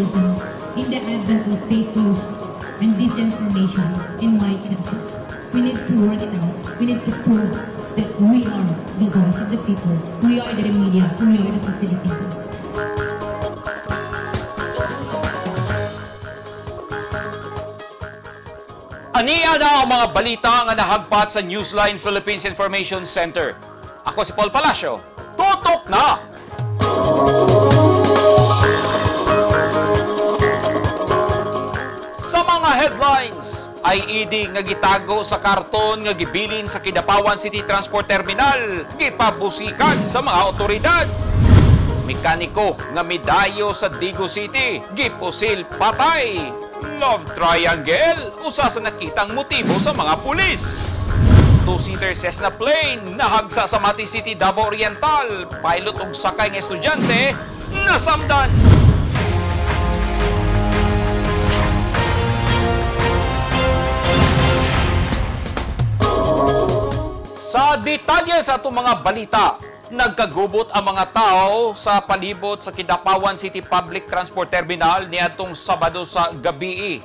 journalism in the advent of fake news and disinformation in my country. We need to work it out. We need to prove that we are the voice of the people. We are the media. We are the facilitators. Aniya na ang mga balita nga nahagpat sa Newsline Philippines Information Center. Ako si Paul Palacio. Tutok na! Sa mga headlines, IED nga gitago sa karton nga gibilin sa Kidapawan City Transport Terminal, gipabusikan sa mga otoridad. Mekaniko nga midayo sa Digo City, gipusil patay. Love triangle, usa sa nakitang motibo sa mga pulis. Two-seater Cessna plane nahagsa sa Mati City, Davao Oriental. Pilot ug sakay nga estudyante nasamdan. Sa detalye sa atong mga balita, nagkagubot ang mga tao sa palibot sa Kidapawan City Public Transport Terminal niadtong Sabado sa gabi.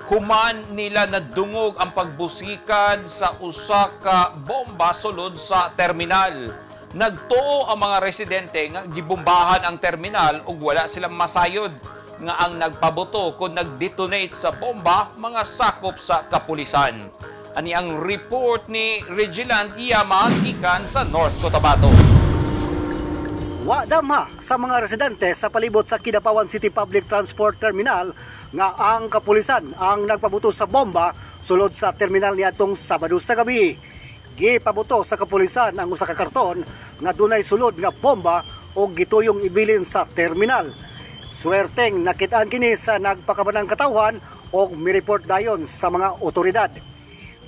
Human nila nadungog ang pagbusikad sa usa ka bomba sulod sa terminal. Nagtuo ang mga residente nga gibombahan ang terminal ug wala silang masayod nga ang nagpabuto kung nagdetonate sa bomba mga sakop sa kapulisan. Ani ang report ni Regilant Iyama gikan sa North Cotabato. Wa damha sa mga residente sa palibot sa Kidapawan City Public Transport Terminal nga ang kapulisan ang nagpabuto sa bomba sulod sa terminal niadtong Sabado sa gabi. Gipabuto sa kapulisan ang usa ka karton nga dunay sulod nga bomba og gituyong ibilin sa terminal. Suwerteng nakitaan kini sa nagpakabanang katawhan og mireport dayon sa mga otoridad.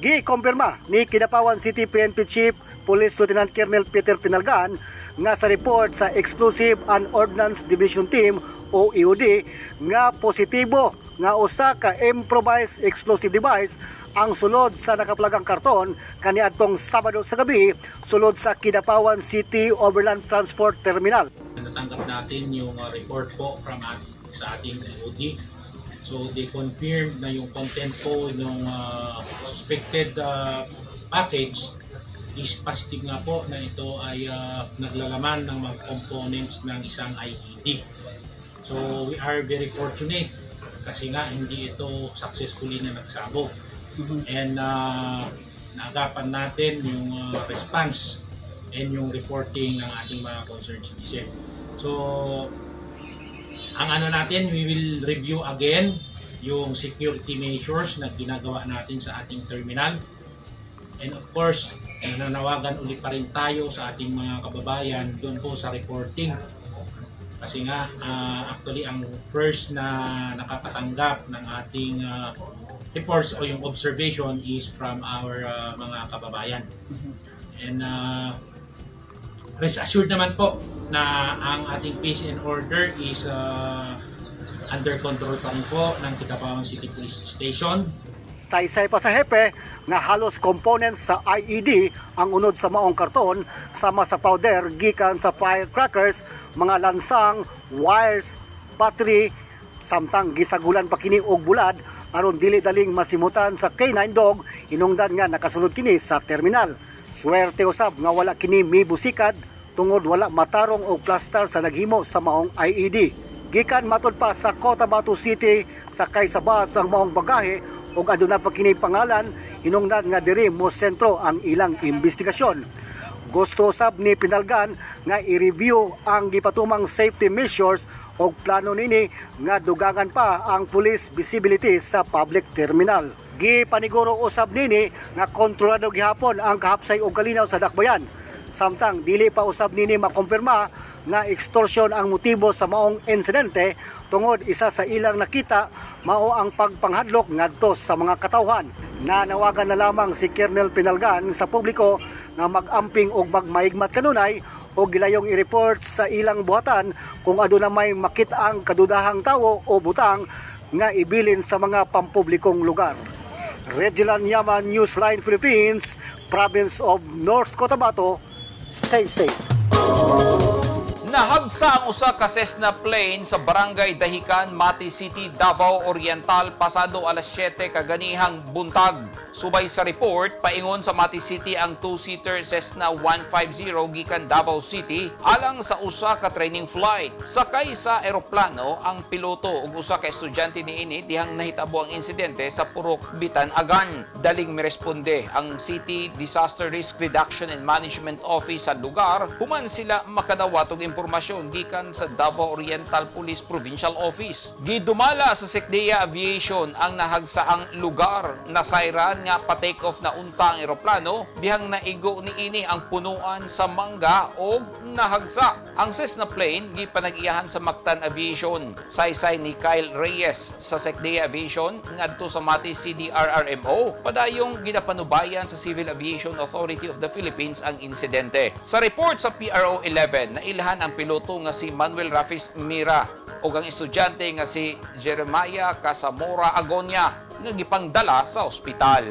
Gikumpirma ni Kidapawan City PNP Chief Police Lieutenant Colonel Peter Pinalgan nga sa report sa Explosive and Ordnance Division Team o EOD nga positibo nga usa ka improvised explosive device ang sulod sa nakaplagang karton kaniadtong Sabado sa gabi sulod sa Kidapawan City Overland Transport Terminal. Natanggap natin yung report po from sa ating EOD. So they confirmed na yung content po ng suspected package is positive nga po na ito ay naglalaman ng mga components ng isang IED. So we are very fortunate kasi nga hindi ito successfully na nagsabog. And naagapan natin yung response and yung reporting ng ating mga concerned citizen. So, ang ano natin, we will review again yung security measures na ginagawa natin sa ating terminal. And of course, nananawagan ulit pa rin tayo sa ating mga kababayan doon po sa reporting. Kasi nga, actually, ang first na nakakatanggap ng ating reports o yung observation is from our mga kababayan. And rest assured naman po na ang ating peace and order is under control pa rin po ng Kidapawan City Police Station. Saysay pa sa hepe nga halos components sa IED ang unod sa maong karton sama sa powder gikan sa firecrackers, mga lansang, wires, battery, samtang gisagulan pa kini og bulad aron dili daling masimutan sa K9 dog hinungdan nga nakasulod kini sa terminal. Swerte usab nga wala kini mibusikad tungod wala matarong og plaster sa naghimo sa maong IED. Gikan matud pa sa Cotabato City sakay sa bus ang maong bagahe ug aduna pa kini pangalan hinungdan nga diri mo sentro ang ilang investigasyon. Gusto sab ni Pinalgan nga i-review ang gipatumang safety measures og plano nini nga dugangan pa ang police visibility sa public terminal. Gipaniguro usab nini nga kontrolado gihapon ang kahapsay og kalinaw sa dakbayan. Samtang dili pa usab nini makumpirma nga extortion ang motibo sa maong insidente tungod isa sa ilang nakita mao ang pagpanghadlok ngadto sa mga katawhan. Nanawagan na lamang si Colonel Pinalgan sa publiko nga mag-amping og magmaigmat kanunay o gilayong i-report sa ilang buhatan kung aduna may makita ang kadudahang tawo o butang nga ibilin sa mga pampublikong lugar. Regilan Yaman, Newsline Philippines, Province of North Cotabato. Stay safe. Nahagsa ang usa ka Cessna plane sa Barangay Dahican, Mati City, Davao Oriental pasado alas 7 kaganihang buntag. Subay sa report, paingon sa Mati City ang two-seater Cessna 150 gikan Davao City alang sa usa ka training flight. Sakay sa eroplano ang piloto ug usa ka estudyante niini dihang nahitabo ang insidente sa Purok Bitan Agan. Daling miresponde ang City Disaster Risk Reduction and Management Office sa lugar human sila makadawat og impormasyon gikan sa Davao Oriental Police Provincial Office. Gidumala sa Secdea Aviation ang nahagsaang lugar. Nasayran nga pa-take off na unta ang eroplano dihang naigo niini ang punuan sa mangga og nahagsa. Ang Cessna plane gipanag-iyahan sa Mactan Aviation. Saysay ni Kyle Reyes sa Secdea Aviation ngadto sa Mati CDRRMO, padayong ginapanubayan sa Civil Aviation Authority of the Philippines ang insidente. Sa report sa PRO 11, nailhan ang piloto nga si Manuel Rafis Mira ug ang estudyante nga si Jeremiah Casamora Agonia nga gipangdala sa ospital.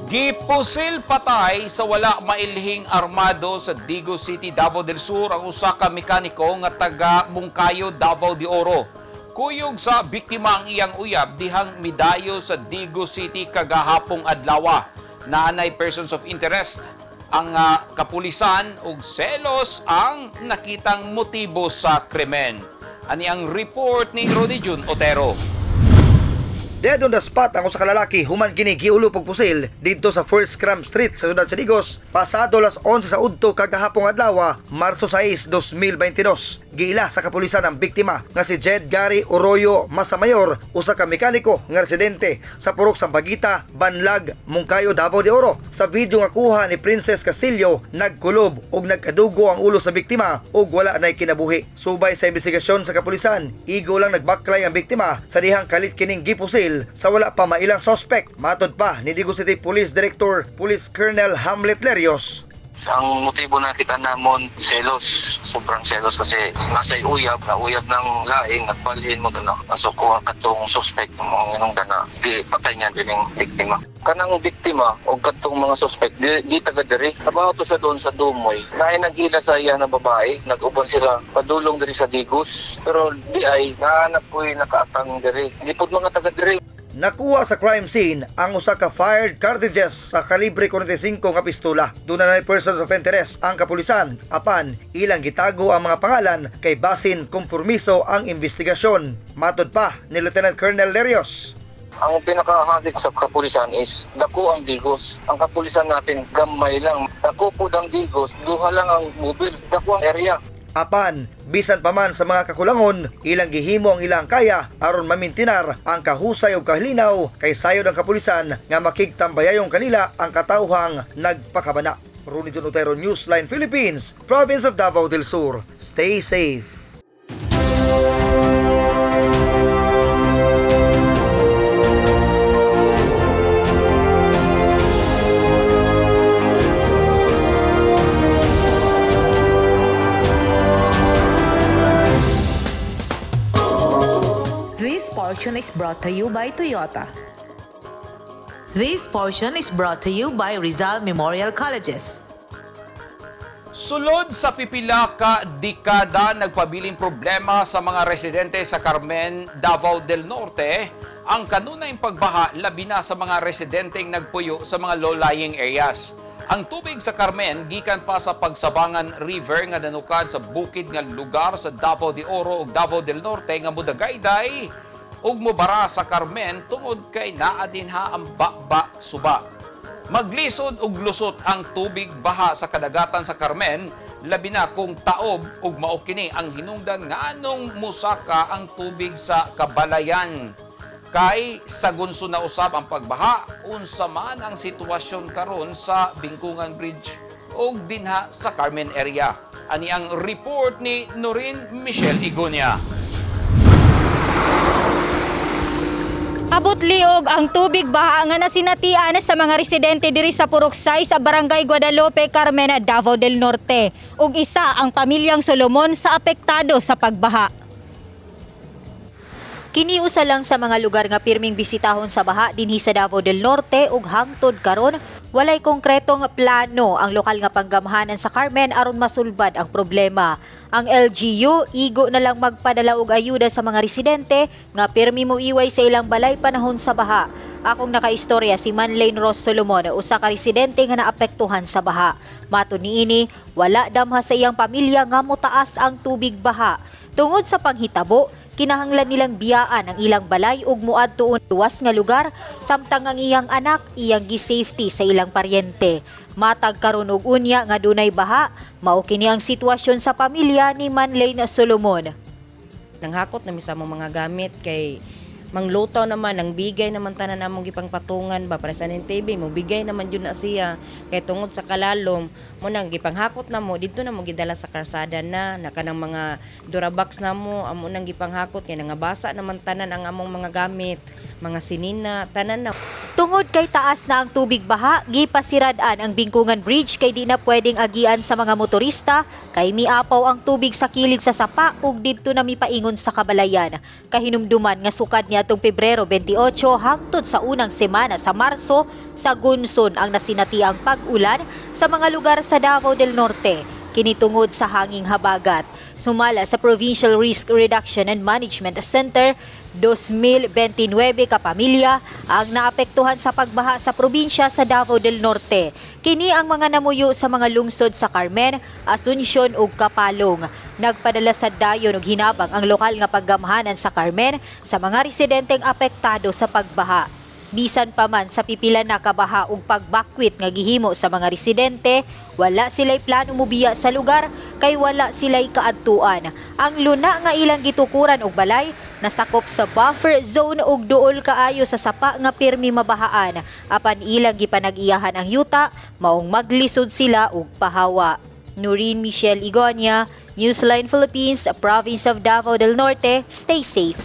Gipusil patay sa wala mailhing armado sa Digos City, Davao del Sur ang usa ka mekaniko nga taga Monkayo, Davao de Oro. Kuyog sa biktima ang iyang uyab dihang midayo sa Digos City kagahapong adlawa. Naanay persons of interest ang kapulisan ug selos ang nakitang motibo sa krimen. Ani ang report ni Rodi Jun Otero. Dead on the spot ang usa ka lalaki human kini giulo og pusil didto sa First Cram Street sa syudad sa Digos pasado alas 11 sa udto kagahapong adlaw, Marso 6, 2022. Giila sa kapulisan ang biktima nga si Jed Gary Oroyo Masamayor, usa ka mekaniko nga residente sa Purok Sampaguita, Banlag, Monkayo, Davao de Oro. Sa video nga kuha ni Princess Castillo, nagkulob og nagkadugo ang ulo sa biktima ug wala nay kinabuhi. Subay sa investigasyon sa kapulisan, igo lang nagbaklay ang biktima sa dihang kalit kining gipusil sa wala pa mailang suspect. Matod pa ni Digos City Police Director Police Colonel Hamlet Lerios. Ang motibo nakita namon, selos, sobrang selos kasi nasa uyab, na uyab ng laing at balhin mo na. So kuha katong suspect mo nganong dana, di patay niya din yung biktima. Kanang biktima o katong mga suspect, di taga diri. Trabaho to siya doon sa Dumoy. Naay naghila sa iya na babae, nag-uban sila padulong diri sa Digos. Pero di ay naanap ko'y nakaatang diri. Di pod mga taga diri. Nakuha sa crime scene ang usa ka fired cartridges sa kalibre 45 nga pistola. Duna na persons of interest ang kapulisan apan ilang gitago ang mga pangalan kay basin kompormiso ang investigasyon. Matod pa ni Lieutenant Colonel Lerios. Ang pinakahagit sa kapulisan is dako ang Digos. Ang kapulisan natin gamay lang. Dako po ang Digos, duha lang ang mobile, dako ang area. Apan, bisan pa man sa mga kakulangon, ilang gihimo ang ilang kaya aron mamintinar ang kahusay ug kahlinaw kay sayod ang kapulisan nga makigtambayayong kanila ang katawhang nagpakabana. Ronnie John Otero, Newsline Philippines, Province of Davao del Sur. Stay safe. This portion is brought to you by Toyota. This portion is brought to you by Rizal Memorial Colleges. Sulod sa pipila ka dekada, nagpabiling problema sa mga residente sa Carmen, Davao del Norte ang kanunay pagbaha, labi na sa mga residenteng nagpuyo sa mga low-lying areas. Ang tubig sa Carmen gikan pa sa Pagsabangan River nga nanukad sa bukid nga lugar sa Davao de Oro ug Davao del Norte nga mudagayday ug mobara sa Carmen tungod kay naa dinha ang Baba Suba. Maglisod og lusot ang tubig baha sa kadagatan sa Carmen, labi na kung taob ug mao kini ang hinungdan nganong musaka ang tubig sa kabalayan. Kay sa gunso na usab ang pagbaha, unsa man ang sitwasyon karon sa Bingkungan Bridge ug dinha sa Carmen area. Ani ang report ni Noreen Michelle Igunya. Abot liog ang tubig baha nga nasinatian sa mga residente diri sa Purok 6 sa Barangay Guadalupe, Carmen, Davao del Norte. Ug isa ang pamilyang Solomon sa apektado sa pagbaha. Kini usa lang sa mga lugar nga pirming bisitahon sa baha dinhi sa Davao del Norte ug hangtod karon walay konkretong plano ang lokal nga panggamhanan sa Carmen aron masulbad ang problema. Ang LGU igo na lang magpadala og ayuda sa mga residente nga pirmi moiway sa ilang balay panahon sa baha. Akong nakaistorya si Manlane Ross Solomon, usa ka residente nga naapektuhan sa baha. Matud niini, wala damha sa iyang pamilya nga motaas ang tubig baha. Tungod sa panghitabo, kinahanglan nilang biyaan ang ilang balay ug muadto luwas nga lugar samtang ang iyang anak iyang gi-safety sa ilang paryente. Matag karon og unya nga dunay baha, mao kini ang sitwasyon sa pamilya ni Manlane Solomon. Nanghakot na mi sa among mga gamit kay mangluto naman, ang bigay naman tanan among gipangpatungan ba para sa ning TV, mo bigay naman jud na siya kay tungod sa kalalom mo nang gipanghakot na mo didto na mo gidala sa karsada na na kanang mga Durabox na mo amo nang gipanghakot kay nangabasa naman tanan ang among mga gamit, mga sinina, tanan na. Tungod kay taas na ang tubig baha, gipasirad-an ang Bingkungan Bridge kay di na pwedeng agian sa mga motorista kay miapaw ang tubig sa kilid sa sapa ug didto na mipaingon sa kabalayan. Kahinumduman nga sukad niadtong Pebrero 28 hangtod sa unang semana sa Marso sa gunson ang nasinatiang pag-ulan sa mga lugar sa Davao del Norte kini tungod sa hanging habagat. Sumala sa Provincial Risk Reduction and Management Center, 2029 ka pamilya ang naapektuhan sa pagbaha sa probinsya sa Davao del Norte. Kini ang mga namuyo sa mga lungsod sa Carmen, Asuncion ug Kapalong. Nagpadala sa dayon og hinabang ang lokal nga paggamhanan sa Carmen sa mga residenteng apektado sa pagbaha. Bisan pa man sa pipila na kabaha ug pagbakwit nga gihimo sa mga residente, wala sila'y plano mobiya sa lugar kay wala sila'y kaadtuan. Ang luna nga ilang gitukuran og balay nasakop sa buffer zone ug duol kaayo sa sapa nga pirmi mabahaan. Apan ilang gipanag-iyahan ang yuta, maong maglisod sila og pahawa. Noreen Michelle Igonia, Newsline Philippines, Province of Davao del Norte. Stay safe.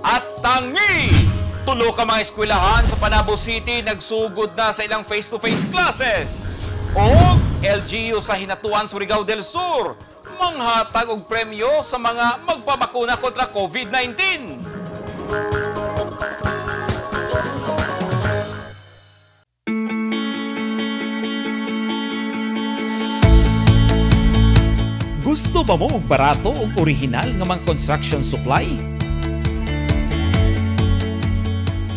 At tangi! Tulo ka mga eskwelahan sa Panabo City nagsugod na sa ilang face-to-face classes. O LGU sa Hinatuan, Surigao del Sur, manghatag og premyo sa mga magpabakuna kontra COVID-19. Gusto ba mo og barato ug orihinal nga mga construction supply?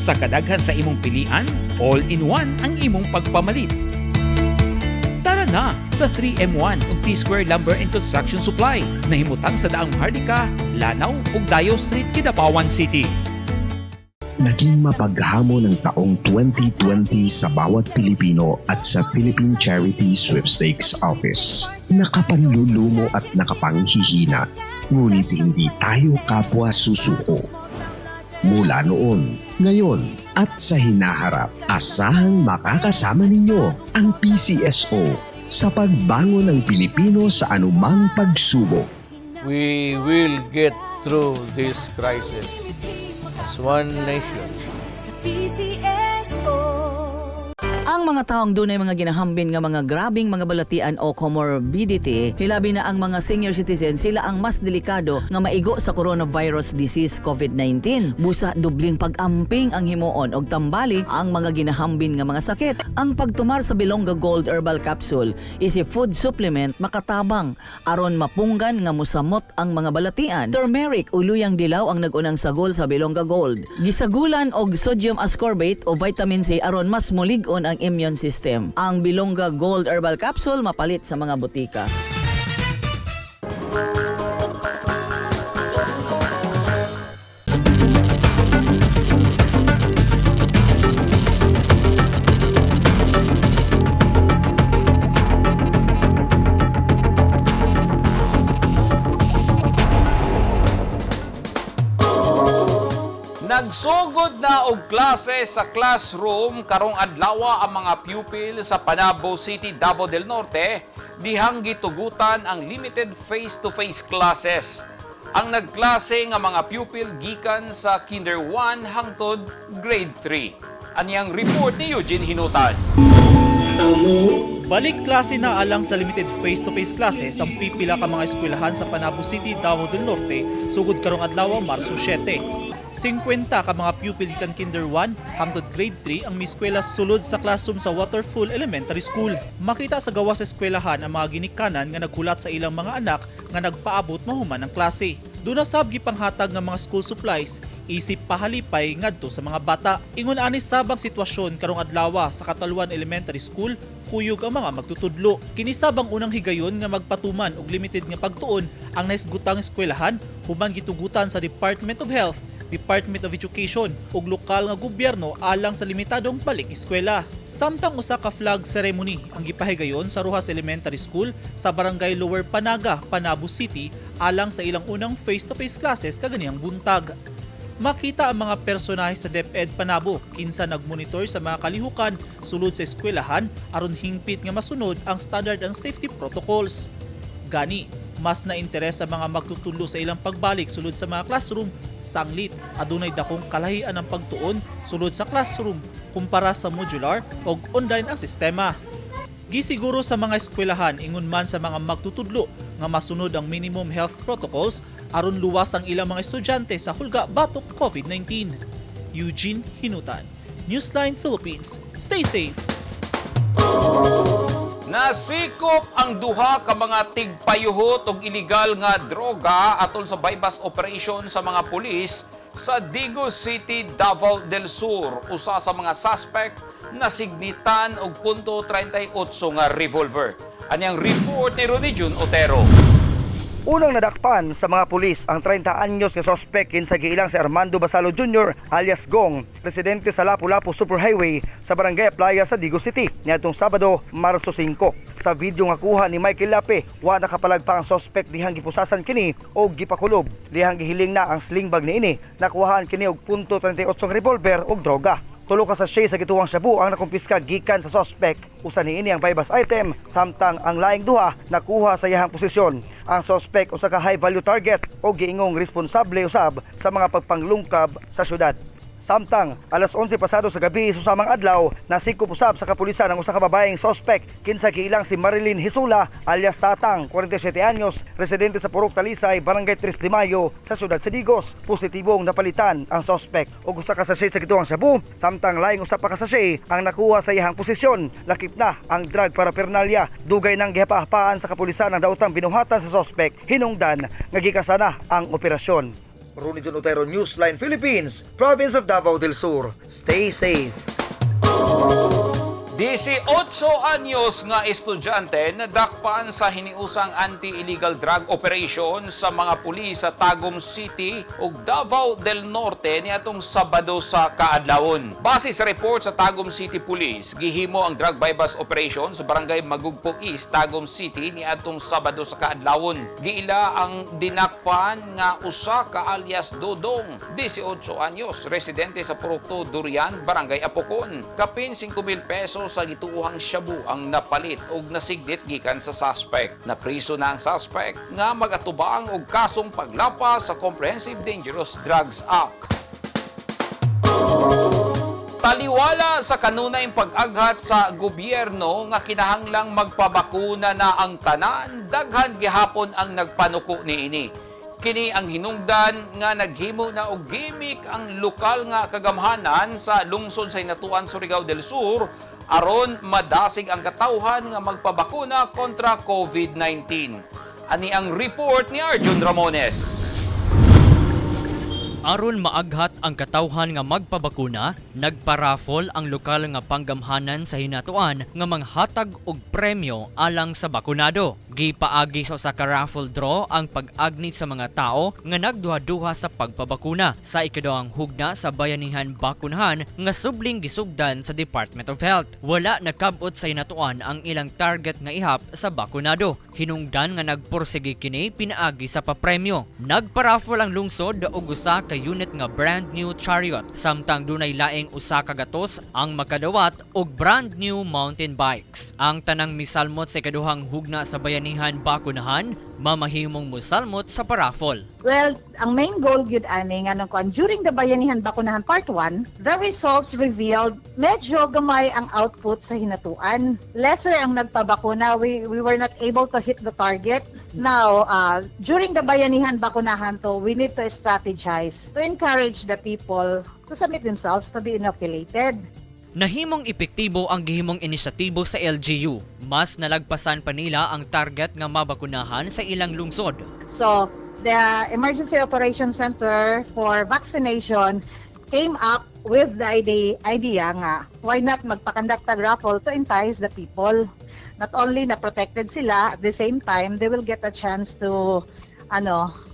Sa kadaghan sa imong pilian, all-in-one ang imong pagpamalit. Tara na sa 3M1 ug T-Square Lumber and Construction Supply na himutang sa Daang Maharlika, Lanao ug Dayo Street, Kidapawan City. Naging mapaghamon ang taong 2020 sa bawat Pilipino at sa Philippine Charity Sweepstakes Office. Nakapanlulumo at nakapanghihina, ngunit hindi tayo kapwa susuko. Mula noon, ngayon at sa hinaharap, asahang makakasama ninyo ang PCSO sa pagbangon ng Pilipino sa anumang pagsubok. We will get through this crisis as one nation. Ang mga taong dunay mga ginahambin nga mga grabing mga balatian o comorbidity, hilabi na ang mga senior citizen, sila ang mas delikado nga maigo sa coronavirus disease COVID-19. Busa dubling pag-amping ang himuon og tambali ang mga ginahambin nga mga sakit. Ang pagtumar sa Bilongga Gold Herbal Capsule is a food supplement makatabang aron mapunggan nga musamot ang mga balatian. Turmeric o luyang dilaw ang nag-unang sagol sa Bilongga Gold. Gisagulan og sodium ascorbate o vitamin C aron mas mulig-on ang immune system. Ang Bilongga Gold Herbal Capsule mapalit sa mga botika. Nagsugod na og klase sa classroom karong adlaw ang mga pupil sa Panabo City, Davao del Norte dihang gitugutan ang limited face-to-face classes. Ang nagklase nga mga pupil gikan sa Kinder 1 hangtod Grade 3. Aniyang report ni Eugene Hinutan. Balik klase na alang sa limited face-to-face classes ang pipila ka mga eskwelahan sa Panabo City, Davao del Norte sugod karong adlaw, Marso 7. 50 ka mga pupil gikan Kinder 1 hangtod Grade 3 ang mieskwela sulod sa classroom sa Waterfall Elementary School. Makita sa gawas sa eskwelahan ang mga ginikanan nga naghulat sa ilang mga anak nga nagpaabot mahuman ang klase. Duna sab gipanghatag nga mga school supplies isip pahalipay ngadto sa mga bata. Ingon ani sab ang sitwasyon karong adlaw sa Cataluan Elementary School, kuyog ang mga magtutudlo. Kini sab ang unang higayon nga magpatuman og limited nga pagtuon ang nahisgutang eskwelahan human gitugutan sa Department of Health, Department of Education ug lokal nga gobyerno alang sa limitadong balik eskwela. Samtang usa ka flag ceremony ang gipahigayon sa Rojas Elementary School sa Barangay Lower Panaga, Panabo City alang sa ilang unang face-to-face classes kaganihang buntag. Makita ang mga personahe sa DepEd Panabo kinsa nagmonitor sa mga kalihukan sulod sa eskwelahan aron hingpit nga masunod ang standard and safety protocols. Gani, mas na interes sa mga magtutudlo sa ilang pagbalik sulod sa mga classroom, sanglit adunay dakong kalahian ang pagtuon sulod sa classroom kumpara sa modular o online ang sistema. Gisiguro sa mga eskwelahan ingon man sa mga magtutudlo nga masunod ang minimum health protocols aron luwas ang ilang mga estudyante sa hulga batok COVID-19. Eugene Hinutan, Newsline Philippines. Stay safe. Nasikop ang duha ka mga tigpayuhot og iligal nga droga atol sa buy-bust operation sa mga pulis sa Digos City, Davao del Sur. Usa sa mga suspect nasignitan og .38 nga revolver. Anyang report ni Ronnie Jun Otero. Unang nadakpan sa mga pulis ang 30 anyos nga sospek kinsa giilang si Armando Basalo Jr. alias Gong, residente sa Lapu-Lapu Superhighway sa Barangay Playa sa Digos City niadtong Sabado, Marso 5. Sa video nga kuha ni Michael Lape, wa nakapalag pa ang sospek dihang gipusasan kini og gipakulob. Dihang gihiling na ang sling bag niini, nakuhaan kini og .38 revolver og droga. 3 ka sachet sa gituwang shabu ang nakumpiska gikan sa sospek. Usa niini ang buy-bust item, samtang ang laing duha nakuha sa iyahang posisyon. Ang sospek usa ka high value target o giingong responsable usab sa mga pagpanglungkab sa syudad. Samtang alas 11 pasado sa gabi susamang adlaw, nasikop usab sa kapulisan ang usa ka babaeng sospek kinsa giilang si Marilyn Hisula alias Tatang, 47 anyos, residente sa Purok Talisay, Barangay 3 de Mayo sa syudad sa Digos. Positibong napalitan ang sospek og usa ka sachet sa gituwang shabu, samtang laing usa pa ka sachet ang nakuha sa iyahang posisyon. Lakip na ang drug paraphernalia. Dugay nang gihapahapaan sa kapulisan ang daotang binuhatan sa sospek, hinungdan nga gikasa na ang operasyon. Ronnie John Otero, Newsline Philippines, Province of Davao del Sur. Stay safe. 18 anyos nga estudyante nadakpan sa hiniusang anti-illegal drug operation sa mga pulis sa Tagum City ug Davao del Norte niadtong Sabado sa kaadlawon. Base sa report sa Tagum City Police, gihimo ang drug buy-bust operation sa Barangay Magugpo East, Tagum City niadtong Sabado sa kaadlawon. Giila ang dinakpan nga usa ka alias Dodong, 18 anyos, residente sa Purok 2, Durian, Barangay Apokon. Kapin 5,000 pesos sa gituohang shabu ang napalit og nasignit gikan sa suspect. Napriso na ang suspect nga magatubang og kasong paglapas sa Comprehensive Dangerous Drugs Act. Taliwala sa kanunay pag-aghat sa gobyerno nga kinahanglang magpabakuna na ang tanan, daghan gihapon ang nagpanuko niini. Kini ang hinungdan nga naghimo na og gimmick ang lokal nga kagamhanan sa lungsod sa Hinatuan, Surigao del Sur aron madasig ang katawhan nga magpabakuna kontra COVID-19. Ani ang report ni Arjun Ramones. Aron maaghat ang katawhan nga magpabakuna, nagpa-raffle ang lokal nga panggamhanan sa Hinatuan nga manghatag og premyo alang sa bakunado. Gipaagi sa usa ka raffle draw ang pag-agnit sa mga tao nga nagduha-duha sa pagpabakuna sa ikaduhang hugna sa Bayanihan Bakunahan nga subling gisugdan sa Department of Health. Wala nakabot sa Hinatuan ang ilang target nga ihap sa bakunado. Hinungdan nga nagporsige kini pinaagi sa papremyo. Nagpa-raffle ang lungsod og usa ka unit nga brand new chariot, samtang dunay laing usa ka gatos ang makadawat og brand new mountain bikes. Ang tanang misalmot sa ikaduhang hugna sa Bayanihan Bakunahan, mamahimong musalmot sa paraffle. Well, ang main goal gyud ani nga nung kuan during the Bayanihan Bakunahan Part 1, the results revealed medyo gamay ang output sa Hinatuan. Lesser ang nagpabakuna. We were not able to hit the target. Now, during the Bayanihan Bakunahan to, we need to strategize to encourage the people to submit themselves to be inoculated. Nahimong epektibo ang gihimong inisyatibo sa LGU. Mas nalagpasan pa nila ang target nga mabakunahan sa ilang lungsod. So, the Emergency Operations Center for Vaccination came up with the idea nga, why not magpa-conduct a raffle to entice the people? Not only na protected sila, at the same time, they will get a chance to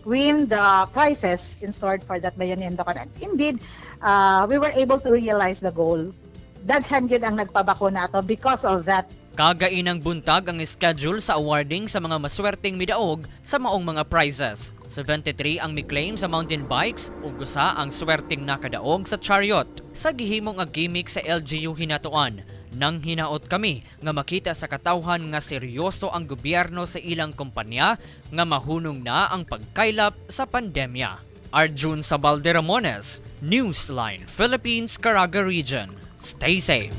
win the prizes in store for that Bayanihan Bakunahan. Indeed, we were able to realize the goal. Daghan gyud ang nagpabakuna ato because of that. Kagainang buntag ang schedule sa awarding sa mga maswerteng midaog sa maong mga prizes. 73 ang mi-claim sa mountain bikes ug usa ang swerteng nakadaog sa chariot. Sa gihimong gimmick sa LGU Hinatuan, nang hinaot kami nga makita sa katawhan nga seryoso ang gobyerno sa ilang kumpanya nga mahunong na ang pagkaylap sa pandemya. Arjun Sabalde Ramones, Newsline, Philippines, Caraga Region. Stay safe.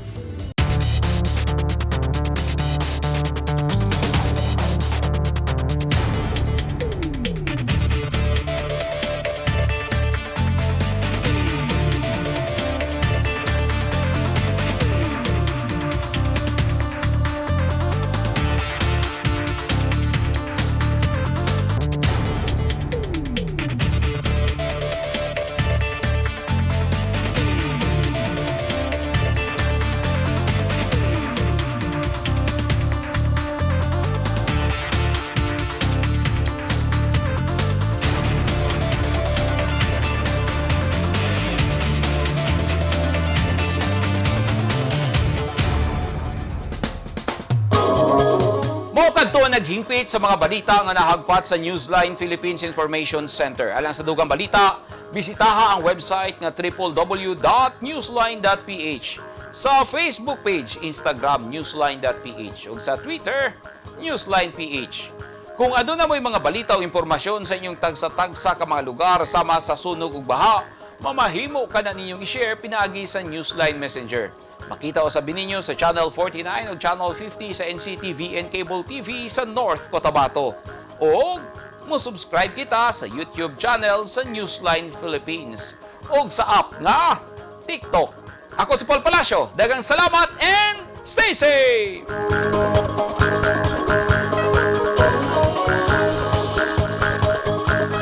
Mao kadto ang naghingpit sa mga balita nga nahagpat sa Newsline Philippines Information Center. Alang sa dugang balita, bisitaha ang website nga www.newsline.ph, sa Facebook page, Instagram, newsline.ph ug sa Twitter, newsline.ph. Kung aduna mo'y mga balita o impormasyon sa inyong tagsa-tagsa ka mga lugar sama sa sunog ug baha, mamahimo ka na ninyong i-share pinaagi sa Newsline Messenger. Makita usab ninyo sa Channel 49 o Channel 50 sa NCTV and Cable TV sa North Cotabato. O mo-subscribe kita sa YouTube channel sa Newsline Philippines o sa app nga TikTok. Ako si Paul Palacio. Daghang salamat and stay safe!